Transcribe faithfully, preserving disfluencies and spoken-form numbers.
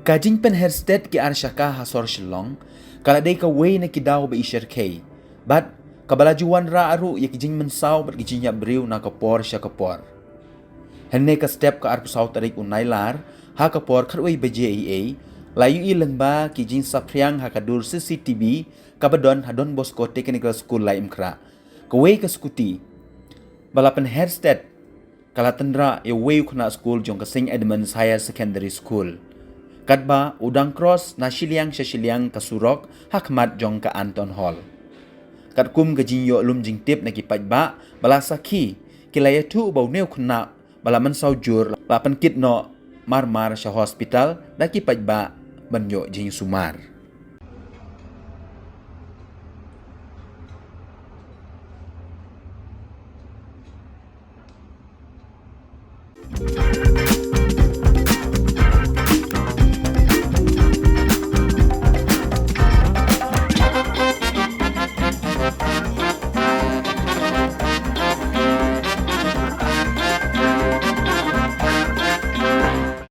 Ka jingpynher stet ki ar shaka ha sor Shillong ka la dei kawei na ki daw ba i syrkhei bad kaba la ju wanrah ruh ïa ki jingmynsaw bad ki jingïap briew na ka por sha ka por. Hynne ka step ka arphew saw tarik u Nailar ha ka por khatwei baje eiei la ïohi lyngba ki jingsaphriang ha ka dur C C T V kaba don ha Don Bosco Technical School Laitumkhrah. Kawei ka skuti ba la pynher stet ka la tynrah ïa uwei u khynnah skul jong ka St Edmund's Higher Secondary School. Katba u dang cross na shiliang sha shiliang ka surok ha khmat jong ka Anton Hall. Katkum ka jingïoh lum jingtip na ki paidbah ba la sakhi, ki la ïathuh ba une u khynnah ba la mynsaw jur la pynkit noh marmar sha hospital da ki paidbah ban ïoh jingsumar.